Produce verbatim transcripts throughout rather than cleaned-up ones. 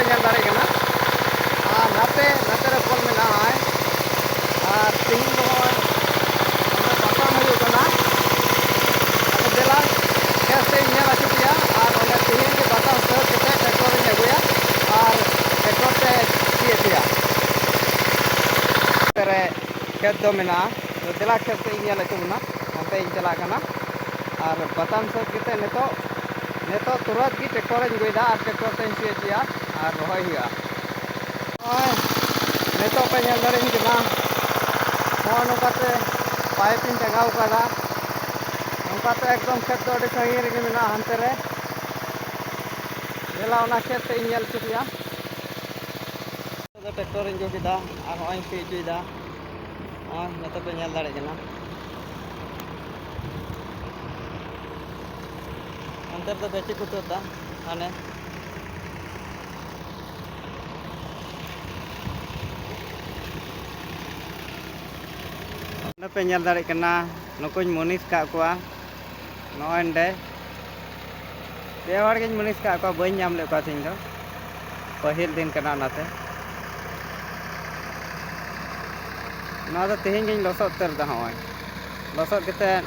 ᱧᱮᱞ ᱫᱟᱲᱮᱭᱟᱜ ᱠᱟᱱᱟ᱾ ᱟᱨ ᱱᱟᱛᱮ, ᱱᱟᱛᱮ ᱨᱮ ᱯᱳᱞ ᱢᱮᱱᱟᱜᱼᱟ ᱱᱚᱜᱼᱚᱭ᱾ ᱟᱨ ᱛᱮᱦᱮᱧ ᱫᱚ ᱱᱚᱜᱼᱚᱭ ᱚᱸᱰᱮ ᱵᱟᱛᱟᱱ ᱦᱩᱭᱩᱜ ᱠᱟᱱᱟ᱾ ᱟᱫᱚ ᱫᱮᱞᱟ ᱠᱷᱮᱛ ᱥᱮᱫ ᱤᱧ ᱧᱮᱞ ᱦᱚᱪᱚ ᱯᱮᱭᱟ᱾ ᱟᱨ ᱚᱸᱰᱮ ᱛᱮᱦᱮᱧ ᱜᱮ ᱵᱟᱛᱟᱱ ᱥᱟᱹᱛ ᱠᱟᱛᱮ ᱴᱨᱟᱠᱴᱚᱨ ᱤᱧ ᱟᱹᱜᱩᱭᱟ ᱟᱨ ᱴᱨᱟᱠᱴᱚᱨ ᱛᱮ ᱥᱤ ᱦᱚᱪᱚᱭᱟ᱾ ᱱᱚᱛᱮ ᱨᱮ ᱠᱷᱮᱛ ᱫᱚ ᱢᱮᱱᱟᱜᱼᱟ᱾ ᱛᱚ ᱫᱮᱞᱟ ᱠᱷᱮᱛ ᱥᱮᱫ ᱤᱧ ᱧᱮᱞ ᱦᱚᱪᱚ ᱵᱚᱱᱟ᱾ ᱚᱱᱛᱮ ᱤᱧ ᱪᱟᱞᱟᱜ ᱠᱟᱱᱟ᱾ ᱟᱨ ᱵᱟᱛᱟᱱ ᱥᱟᱹᱛ ᱠᱟᱛᱮ ᱱᱤᱛᱚᱜ, ᱱᱤᱛᱚᱜ ᱛᱩᱨᱟᱹᱛ ᱜᱮ ᱴᱨᱟᱠᱴᱚᱨ ᱤᱧ ᱟᱹᱜᱩᱭᱮᱫᱟ ᱟᱨ ᱴᱨᱟᱠᱴᱚᱨ ᱛᱮᱧ ᱥᱤ ᱦᱚᱪᱚᱭᱟ ᱟᱨ ᱨᱚᱦᱚᱭ ᱦᱩᱭᱩᱜᱼᱟ᱾ ᱱᱚᱜᱼᱚᱭ ᱱᱤᱛᱚᱜ ᱯᱮ ᱧᱮᱞ ᱫᱟᱲᱮᱭᱟᱹᱧ ᱠᱟᱱᱟ, ᱱᱚᱜᱼᱚᱭ ᱱᱚᱝᱠᱟᱛᱮ ᱯᱟᱭᱤᱯ ᱤᱧ ᱴᱟᱸᱜᱟᱣ ᱠᱟᱫᱟ᱾ ᱱᱚᱝᱠᱟᱛᱮ ᱮᱠᱫᱚᱢ ᱠᱷᱮᱛ ᱫᱚ ᱟᱹᱰᱤ ᱥᱟᱺᱜᱤᱧ ᱨᱮᱜᱮ ᱢᱮᱱᱟᱜᱼᱟ ᱦᱟᱱᱛᱮ ᱨᱮ᱾ ᱫᱮᱞᱟ ᱚᱱᱟ ᱠᱷᱮᱛ ᱥᱮᱫ ᱤᱧ ᱧᱮᱞ ᱦᱚᱪᱚ ᱯᱮᱭᱟ᱾ ᱱᱤᱛᱚᱜ ᱫᱚ ᱴᱨᱟᱠᱴᱚᱨ ᱤᱧ ᱟᱹᱜᱩ ᱠᱮᱫᱟ ᱟᱨ ᱦᱚᱸᱜᱼᱚᱭ ᱤᱧ ᱥᱤ ᱦᱚᱪᱚᱭᱮᱫᱟ᱾ ᱱᱚᱜᱼᱚᱭ ᱱᱤᱛᱚᱜ ᱯᱮ ᱧᱮᱞ ᱫᱟᱲᱮᱭᱟᱜ ᱠᱟᱱᱟ, ᱚᱱᱛᱮ ᱨᱮᱫᱚ ᱜᱟᱹᱪᱷᱤ ᱠᱚ ᱛᱩᱫ ᱮᱫᱟ᱾ ᱦᱟᱱᱮ ᱱᱚᱰᱮ ᱯᱮ ᱧᱮᱞ ᱫᱟᱲᱮᱭᱟᱜ ᱠᱟᱱᱟ, ᱱᱩᱠᱩᱧ ᱢᱩᱱᱤᱥ ᱠᱟᱜ ᱠᱚᱣᱟ᱾ ᱱᱚᱜᱼᱚᱭ ᱱᱚᱰᱮ ᱯᱮ ᱦᱚᱲ ᱜᱤᱧ ᱢᱩᱱᱤᱥ ᱠᱟᱜ ᱠᱚᱣᱟ, ᱵᱟᱹᱧ ᱧᱟᱢ ᱞᱮᱫ ᱠᱚᱣᱟ ᱛᱮᱦᱮᱧ ᱫᱚ, ᱯᱟᱹᱦᱤᱞ ᱫᱤᱱ ᱠᱟᱱᱟ ᱚᱱᱟᱛᱮ᱾ ᱱᱚᱣᱟ ᱫᱚ ᱛᱮᱦᱮᱧ ᱜᱤᱧ ᱞᱚᱥᱚᱫ ᱩᱛᱟᱹᱨ ᱮᱫᱟ᱾ ᱦᱚᱸᱜᱼᱚᱭ ᱞᱚᱥᱚᱫ ᱠᱟᱛᱮᱫ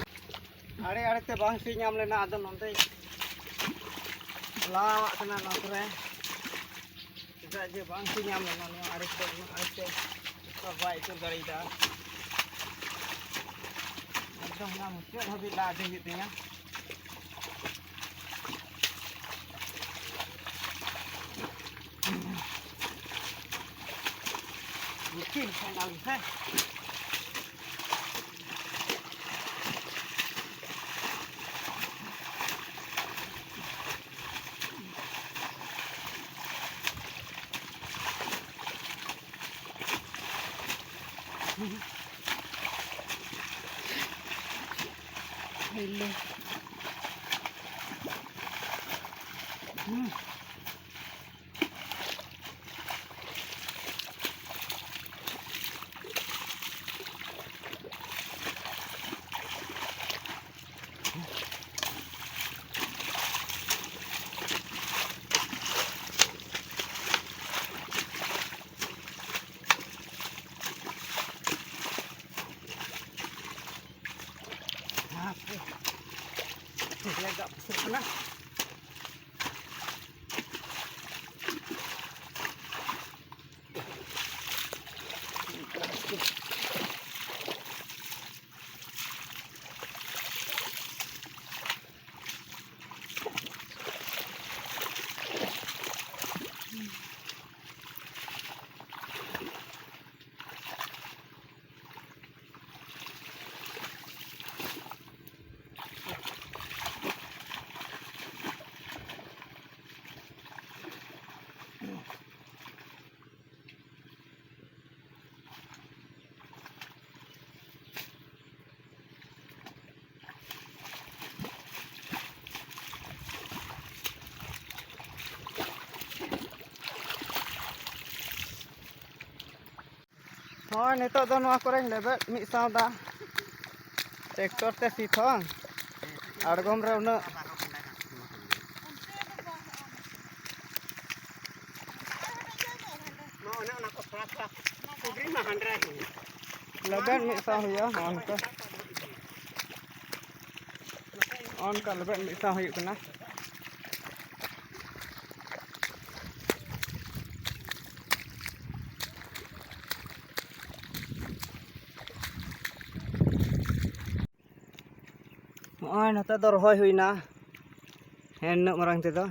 ᱟᱲᱮ ᱟᱲᱮ ᱛᱮ ᱵᱟᱝ ᱥᱤ ᱧᱟᱢ ᱞᱮᱱᱟ, ᱟᱫᱚ ᱱᱚᱸᱰᱮᱧ ᱞᱟᱣᱟᱜ ᱠᱟᱱᱟ ᱱᱚᱛᱮ ᱨᱮ᱾ ᱪᱮᱫᱟᱜ ᱡᱮ ᱵᱟᱝ ᱥᱤ ᱧᱟᱢ ᱞᱮᱱᱟ ᱱᱚᱣᱟ ᱟᱲᱮ ᱛᱮ, ᱚᱱᱟ ᱟᱲᱮ ᱛᱮ ᱵᱟᱭ ᱟᱹᱪᱩᱨ ᱫᱟᱲᱮᱭᱟᱫᱟ᱾ ᱮᱠᱫᱚᱢ ᱚᱱᱟ ᱢᱩᱪᱟᱹᱫ ᱦᱟᱹᱵᱤᱡ ᱞᱟ ᱤᱫᱤ ᱦᱩᱭᱩᱜ ᱛᱤᱧᱟ᱾ ᱢᱩᱥᱠᱤᱞ ᱯᱷᱟᱭᱱᱟᱞ ᱥᱮ᱾ ᱱᱚᱜᱼᱚᱭ ᱱᱤᱛᱚᱜ ᱫᱚ ᱱᱚᱣᱟ ᱠᱚᱨᱮᱧ ᱞᱮᱵᱮᱫ ᱢᱤᱫ ᱥᱟᱶ ᱫᱟ᱾ ᱴᱨᱮᱠᱴᱚᱨ ᱛᱮ ᱥᱤ ᱛᱷᱚᱝ ᱟᱬᱜᱚᱢ ᱨᱮ ᱩᱱᱟᱹᱜ᱾ ᱞᱮᱵᱮᱫ ᱢᱤᱫ ᱥᱟᱶ ᱦᱩᱭᱩᱜᱼᱟ, ᱱᱚᱜᱼᱚ ᱱᱚᱝᱠᱟ᱾ ᱱᱚᱜᱼᱚ ᱱᱚᱝᱠᱟ ᱞᱮᱵᱮᱫ ᱢᱤᱫ ᱥᱟᱶ ᱦᱩᱭᱩᱜ ᱠᱟᱱᱟ᱾ ᱱᱚᱜᱼᱚᱭ ᱱᱚᱛᱮ ᱫᱚ ᱨᱚᱦᱚᱭ ᱦᱩᱭᱱᱟ᱾ ᱦᱮᱸ, ᱱᱤᱱᱟᱹᱜ ᱢᱟᱨᱟᱝ ᱛᱮᱫᱚ᱾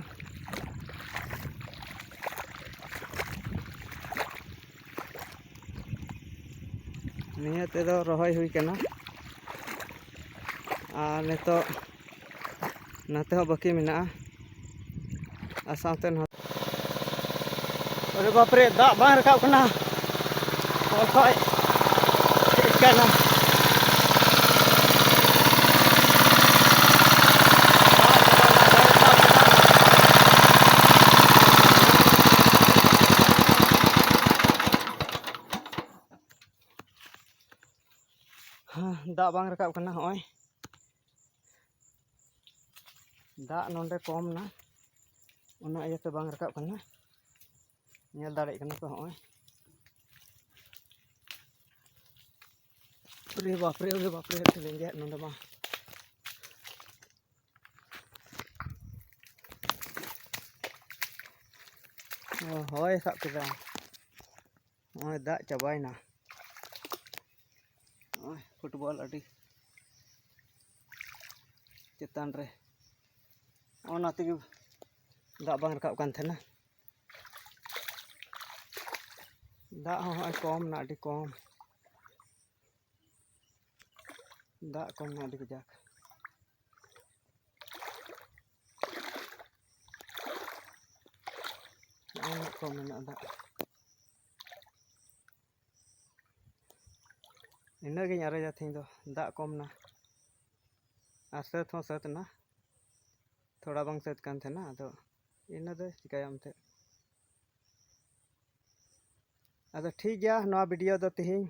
ᱱᱤᱭᱟᱹ ᱛᱮᱫᱚ ᱨᱚᱦᱚᱭ ᱦᱩᱭ ᱠᱟᱱᱟ᱾ ᱟᱨ ᱱᱤᱛᱚᱜ ᱱᱚᱛᱮ ᱦᱚᱸ ᱵᱟᱹᱠᱤ ᱢᱮᱱᱟᱜᱼᱟ᱾ ᱟᱨ ᱥᱟᱶᱛᱮ ᱱᱚᱣᱟ, ᱟᱨᱮ ᱵᱟᱯᱨᱮ, ᱫᱟᱜ ᱵᱟᱝ ᱨᱟᱠᱟᱵ ᱠᱟᱱᱟ᱾ ᱚᱞ ᱠᱷᱚᱡ ᱪᱮᱫ ᱠᱟᱱᱟ? ᱦᱮᱸ, ᱫᱟᱜ ᱵᱟᱝ ᱨᱟᱠᱟᱵ ᱠᱟᱱᱟ᱾ ᱦᱚᱸᱜᱼᱚᱭ ᱫᱟᱜ ᱱᱚᱸᱰᱮ ᱠᱚᱢ ᱱᱟ, ᱚᱱᱟ ᱤᱭᱟᱹᱛᱮ ᱵᱟᱝ ᱨᱟᱠᱟᱵ ᱠᱟᱱᱟ᱾ ᱧᱮᱞ ᱫᱟᱲᱮᱭᱟᱜ ᱠᱟᱱᱟ ᱯᱮ, ᱦᱚᱸᱜᱼᱚᱭ᱾ ᱨᱮ ᱵᱟᱯᱨᱮ, ᱨᱮ ᱵᱟᱯᱨᱮ, ᱞᱮᱸᱡᱮᱫ ᱱᱚᱸᱰᱮ ᱢᱟ᱾ ᱚ, ᱦᱚᱭ ᱥᱟᱵ ᱠᱮᱫᱟ᱾ ᱱᱚᱜᱼᱚᱭ ᱫᱟᱜ ᱪᱟᱵᱟᱭᱮᱱᱟ᱾ ᱱᱚᱜᱼᱚᱭ ᱯᱷᱩᱴᱵᱚᱞ ᱟᱹᱰᱤ ᱪᱮᱛᱟᱱ ᱨᱮ, ᱚᱱᱟ ᱛᱮᱜᱮ ᱫᱟᱜ ᱵᱟᱝ ᱨᱟᱠᱟᱵ ᱠᱟᱱ ᱛᱟᱦᱮᱱᱟ᱾ ᱫᱟᱜ ᱦᱚᱸ ᱦᱚᱸᱜᱼᱚᱭ ᱠᱚᱢ ᱱᱟ, ᱟᱹᱰᱤ ᱠᱚᱢ᱾ ᱫᱟᱜ ᱠᱚᱢ ᱱᱟ ᱟᱹᱰᱤ ᱠᱟᱡᱟᱠ᱾ ᱱᱚᱜᱼᱚᱭ ᱩᱱᱟᱹᱜ ᱠᱚᱢ ᱢᱮᱱᱟᱜᱼᱟ ᱫᱟᱜ᱾ ᱤᱱᱟᱹᱜ ᱜᱤᱧ ᱟᱨᱮᱡᱟ ᱛᱮᱦᱮᱧ ᱫᱚ, ᱫᱟᱜ ᱠᱚᱢ ᱱᱟ᱾ ᱟᱨ ᱥᱟᱹᱛ ᱦᱚᱸ ᱥᱟᱹᱛ ᱮᱱᱟ, ᱛᱷᱚᱲᱟ ᱵᱟᱝ ᱥᱟᱹᱛ ᱠᱟᱱ ᱛᱟᱦᱮᱱᱟ, ᱟᱫᱚ ᱤᱱᱟᱹ ᱫᱚ ᱪᱤᱠᱟᱹᱭᱟᱢ ᱮᱱᱛᱮᱫ᱾ ᱟᱫᱚ ᱴᱷᱤᱠ ᱜᱮᱭᱟ, ᱱᱚᱣᱟ ᱵᱷᱤᱰᱤᱭᱳ ᱫᱚ ᱛᱮᱦᱮᱧ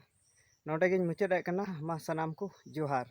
ᱱᱚᱰᱮ ᱜᱤᱧ ᱢᱩᱪᱟᱹᱫ ᱮᱫ ᱠᱟᱱᱟ᱾ ᱢᱟ ᱥᱟᱱᱟᱢ ᱠᱚ ᱡᱚᱦᱟᱨ᱾